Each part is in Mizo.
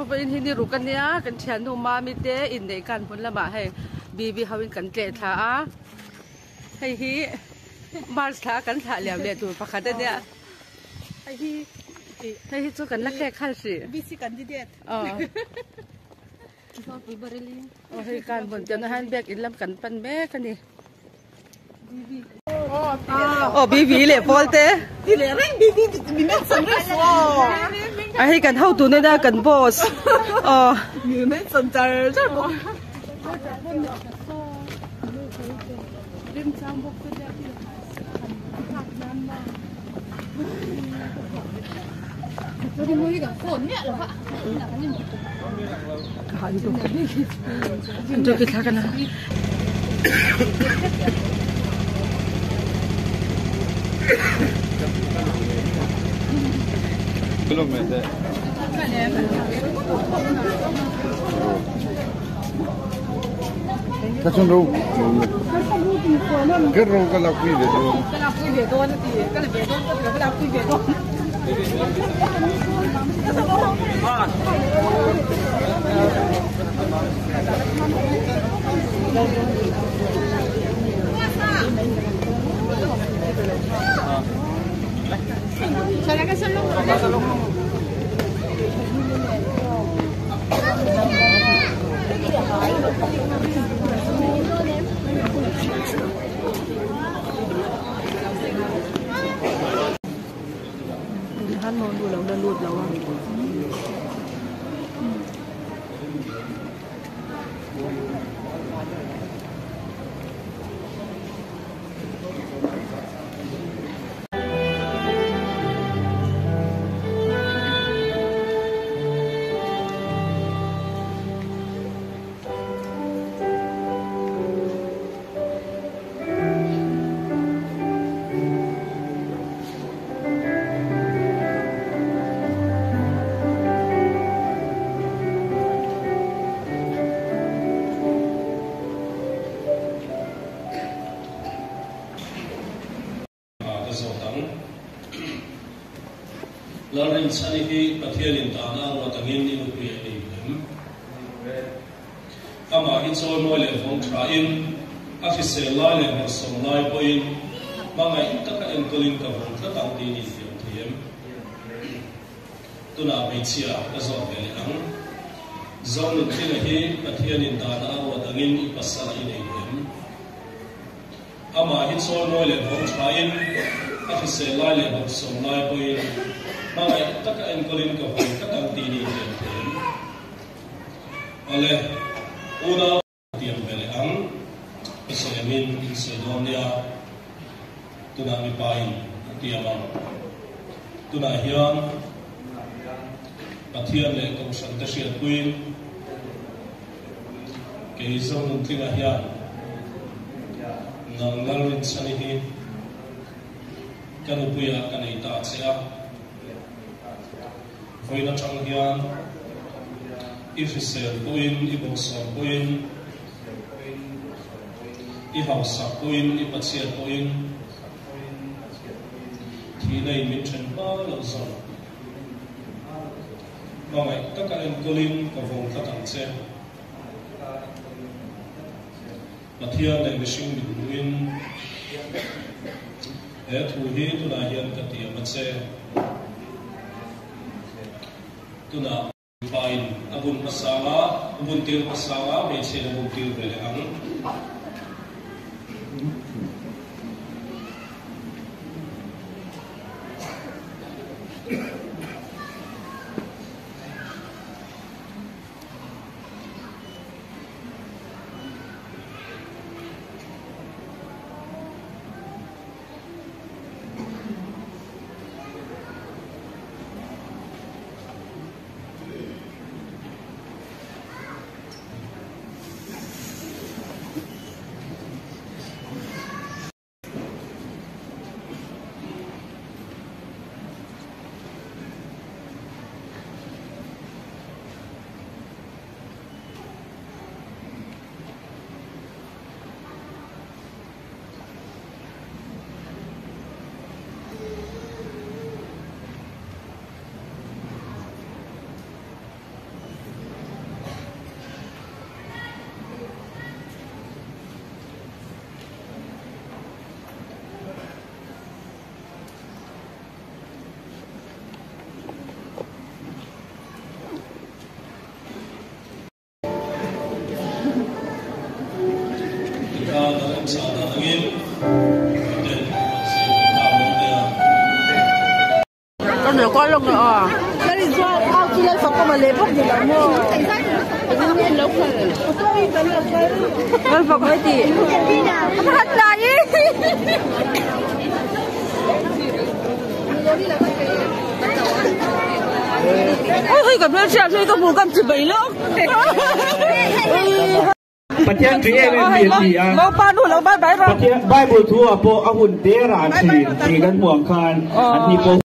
Aw vawiin hi ni ruk ania kan thiannu mami te inneih kan hmun lamah hei bibi ho in kan tleh thla a hei hi march thla kan thlah liam leh tur pakhat ania hei hi hei hi chu kan la khek hal hrih BC candidate aw aw hei kan hmun te hian biak in lam kan pan mek ani. Aw BB leh pawl te. A hei kan hotu nena kan boss. Aw. Ka zawt ang. Lalrinchhani hi Pathianin dahna a ruat angin i nupui a nei duh em? Amah hi chawimawi leh vawng thain, a hrisel lai leh hmuhsawm lai pawhin hmangaih taka enkawlin ka vawng tlat ang tih ni thiam thei em? Tunah hmeichhia ka zawt ve leh ang. Zonunthlinga hi Pathianin dahna a ruat angin i pasal i nei duh em? Amah hi chawimawi leh vawng thain, a hrisel lai leh bawrhsawm lai pawhin hmangaih taka enkawlin ka vawng tlat ang tih ni hian them. Awle, unau tiam ve leh ang, ka sawi angin in sawi dawn nia, tunah mipain a tiam ang. Tunah hian Pathian leh Kohhran te hriatpuiin, Kei Zonuntlingah hian nang Lalrinchhani hi ka nupuiah ka nei ta che a, vawiin atang hian i hrisel pawhin, i bawhsawm pawhin, i hausak pawhin, i pachhiat pawhin thihna in min then hma loh zawng. Hmangaih taka enkawlin ka vawng tlat ang che. Pathian leh mihring mit hmuhin he thu hi tunah hian ka tiam a che. Tunah mipain a bun hmasanga, a bun tir hmasanga hmeichhiain a bun tir ve leh ang. Kual ang a. Pathian ṭih em em mi an ni a. Pathian Bible thu ah pawh a hun der ah ṭhin tih kan hmuh ang khan an ni pawh.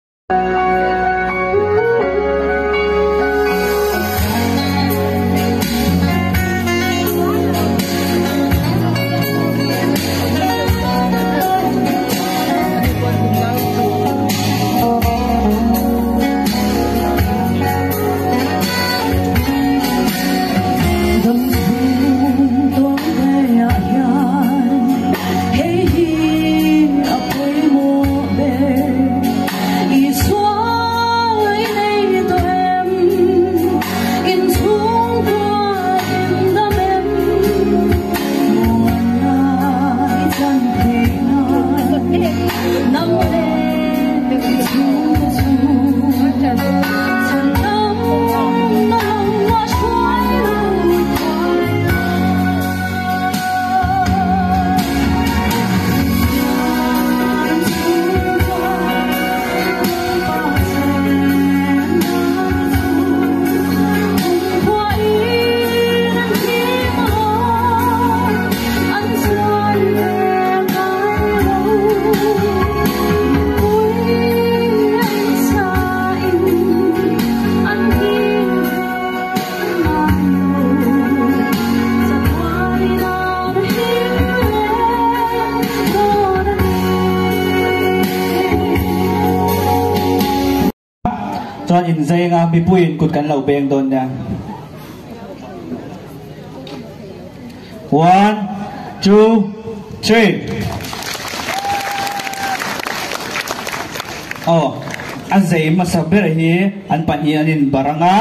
Chuan in zeng a mipuiin kut kan lo beng dawn nia. One, two, three. Aw, a zei hmasa ber hi an pahnih an in bar ang a.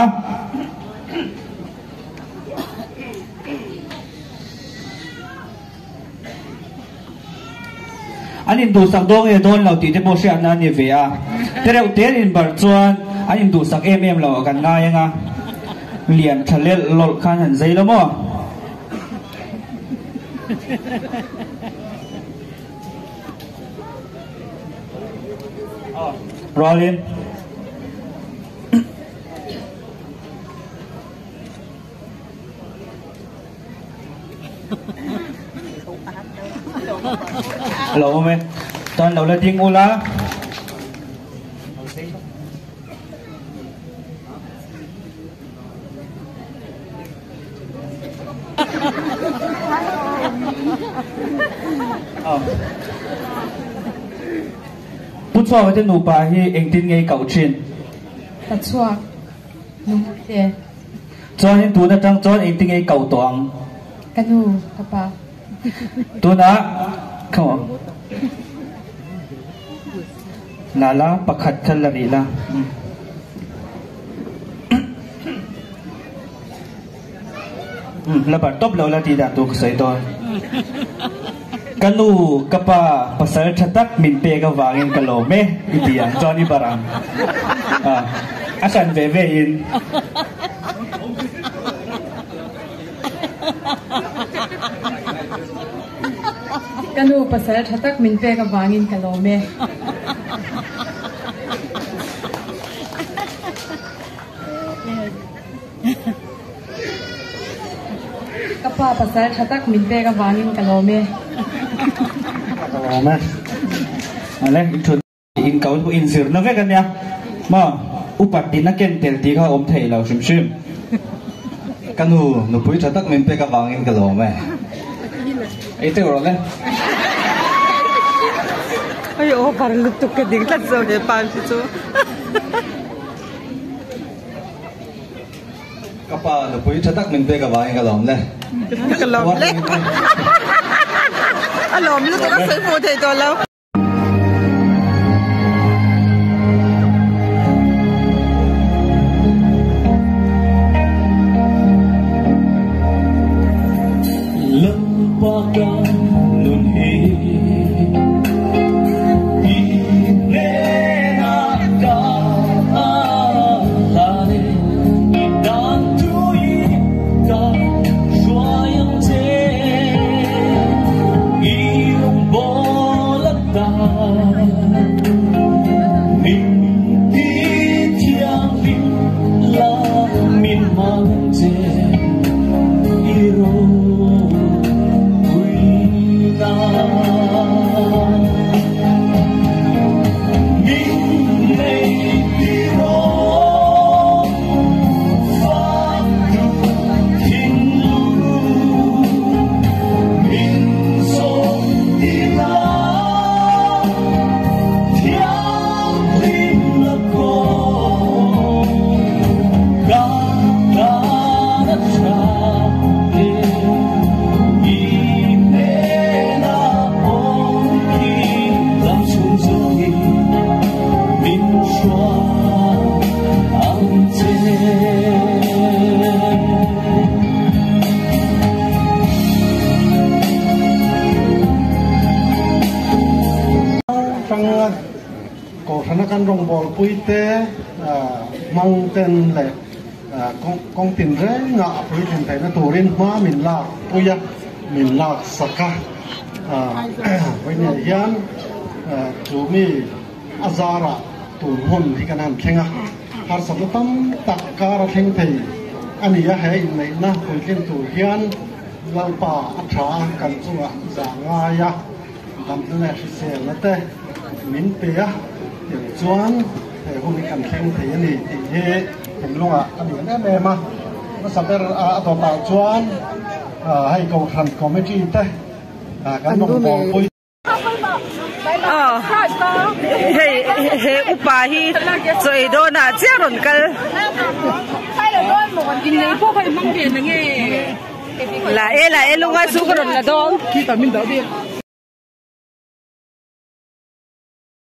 An induhsak dawn nge dawn lo tih te pawh hriatna a ni ve a. Tereuh te an inbarh chuan an induhsak em em lo ah kan ngai ang a. Lian tha lelh lawlh khan han zei lo maw? Rualin. Lo awm e. Chuan lo la ding ula. Pu Chhuaka te nupa hi engtin nge i koh thin? Ka chhuak nungte. Chuanin tun atang chuan engtin nge i koh tawh ang? Ka nu, ka pa. Tunah khaw la la pakhat kha la rih la. La bar tawp lo la tih dan tur ka sawi dawn. Ka nu, ka pa, pasal tha tak min pek avangin ka lawm e i ti ang chuan i bar ang. A hran ve ve in. Ka nu pasal tha tak min pek avangin ka lawm e. Ka pa pasal tha tak min pek avangin ka lawm e. Ka lawm e. Ale, i thut in ko in zirna vek ania. Maw, upat din a ken tel tih kha a awm thei lo hrim hrim. Ka nu, nupui tha tak min pek avangin ka lawm e. Ei teuh rawh le. Hei over lutuk ka ding tlat zo he pa hi chu. Ka pa nupui tha tak min pek avangin ka lawm le. Ka lawm le. A lawm lutuk a sawi hmuh theih tawh lo. Atanga kohhrana kan rawngbawlpui te hmang ten leh kawng tin renga a puitlin theihna turin hma min lak pui a, min lak sak a. Vawiinah hian chu mi a zarah tun hun hi kan han thleng a, harsatna tam tak kar a thleng thei a ni a, he inneihna puitlin tur hian Lalpa a tha a, kan chungah zah ngai a, damna leh hriselna te min pe a, tiang chuan he hun hi kan thleng thei a ni tih hi thinlungah a lian em em a. Hmasa ber a dawtah chuan hei Kohhran Committee te kan rawngbawlpui. Hei he upa hi chaw ei dawn ah chiah rawn kal. La e la e lunga chu ka rawn la dawn.